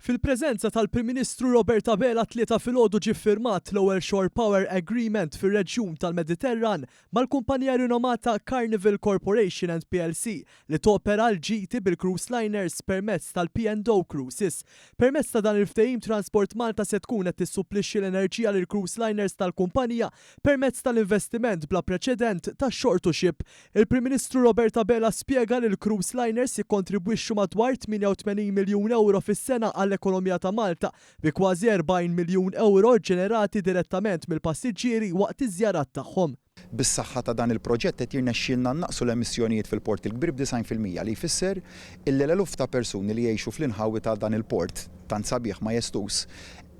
Fil-preżenza tal-Prim Ministru Robert Abela t-Tlieta filgħodu ġie ffirmat l-ewwel Shore Power Agreement fir-reġjun tal-Mediterran mal-kumpanija rinomata Carnival Corporation and plc li topera l-ġiti bil-cruise liners permezz tal-P&O Cruises. Permezz ta' dan il-ftehim Transport Malta se tkun qed tissupplixxi l-enerġija lill-cruise liners tal-kumpanija permezz tal-investiment bla preċedent ta' Shore to Ship. Il-Prim Ministru Robert Abela spjega li l-cruise liners jikkontribwixxu madwar 88 miljun ewro fis-sena għall-ekonomija ta' Malta, bi kważi 40 miljun ewro ġġenerati direttament mill-passiġġieri waqt iż-żjarat tagħhom. Bis-saħħa ta' dan il-proġett qed jirnexxielna nnaqqsu l-emissjonijiet fil-Port il-Kbir b'90% li jfisser illi l-eluf ta' persuni li jgħixu fl-inħawi ta' dan il-port tant sabiħ majestuż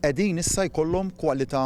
qegħdin issa jkollhom kwalità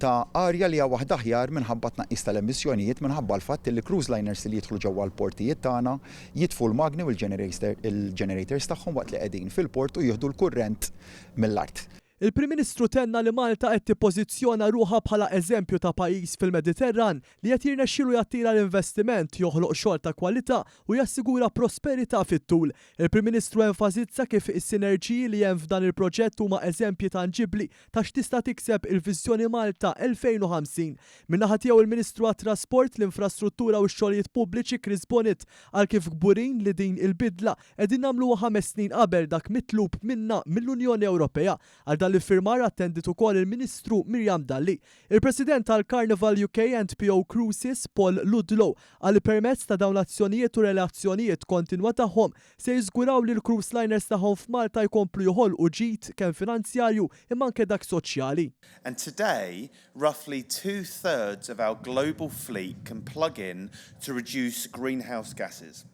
ta' arja li hija waħda aħjar minħabba t-tnaqqis tal-emissjonijiet minħabba l-fatt li cruise liners li jidħlu ġewwa l-portijiet tagħna jitfu l-magni u l-generators tagħhom waqt li qegħdin fil-port u jieħdu l-kurrent mill-art. Il-Prim Ministru tenna li Malta qed tippożizzjona ruħha bħala eżempju ta' pajjiż fil-Mediterran li qed jirnexxielu jattira l-investiment, joħloq xogħol ta' kwalità u jassigura prosperità fit-tul. Il-Prim Ministru enfasizza kif is-sinerġiji li hemm f'dan il-proġett huma eżempji tanġibbli ta' x'tista' tikseb il-Viżjoni Malta 2050. Min-naħa tiegħu il-Ministru għat-Trasport, l-Infrastruttura u x-Xogħlijiet Pubbliċi Chris Bonett qal kif kburin li din il-bidla qegħdin nagħmluha ħames snin qabel dak mitlub minna mill-Unjoni Ewropea. Għal dan l-iffirmar attendiet ukoll il-Ministru Miriam Dalli. Il-President tal-Carnival UK and PO Cruises, Paul Ludlow, qal li permezz ta' dawn l-azzjonijiet u relazzjonijiet kontinwa tagħhom se jiżguraw li l-cruise liners tagħhom f'Malta jkomplu joħolqu ġid kemm finanzjarju imma anke dak soċjali. And today, roughly two-thirds of our global fleet can plug in to reduce greenhouse gases,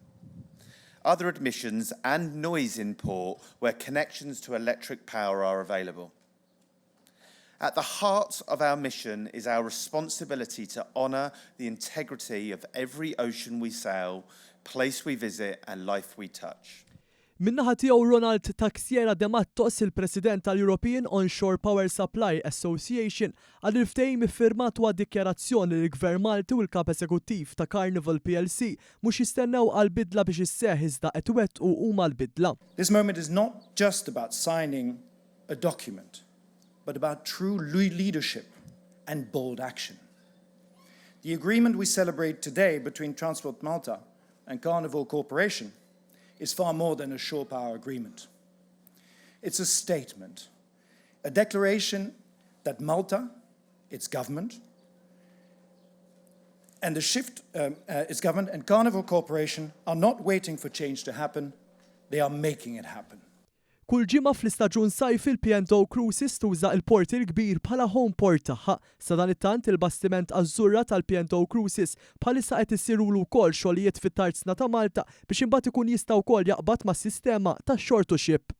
other emissions and noise in port where connections to electric power are available. At the heart of our mission is our responsibility to honour the integrity of every ocean we sail, place we visit and life we touch. Min-naħa tiegħu Ronald Taxiera de Mattos, il-President tal-European Onshore Power Supply Association, qal li l-ftehim iffirmat huwa dikjarazzjoni li l-Gvern Malti u l-Kap Eżekuttiv ta' Carnival plc mhux jistennew għall-bidla biex isseħħ iżda qed iwettqu huma l-bidla. This moment is not just about signing a document, but about true leadership and bold action. The agreement we celebrate today between Transport Malta and Carnival Corporation is far more than a shore power agreement. It's a statement, a declaration that Malta, its government, and the shift, its government and Carnival Corporation are not waiting for change to happen, they are making it happen. Kull ġimgħa fl-istaġun sajfi l-P&O Cruises tuża l-Port il-Kbir bħala home port tagħha. Sadanittant il-bastiment Azzurra tal-P&O Cruises bħalissa qed issirulu wkoll xogħlijiet fit-tarzna ta' Malta biex imbagħad ikun jista' wkoll jaqbad mas-sistema ta' shore to ship.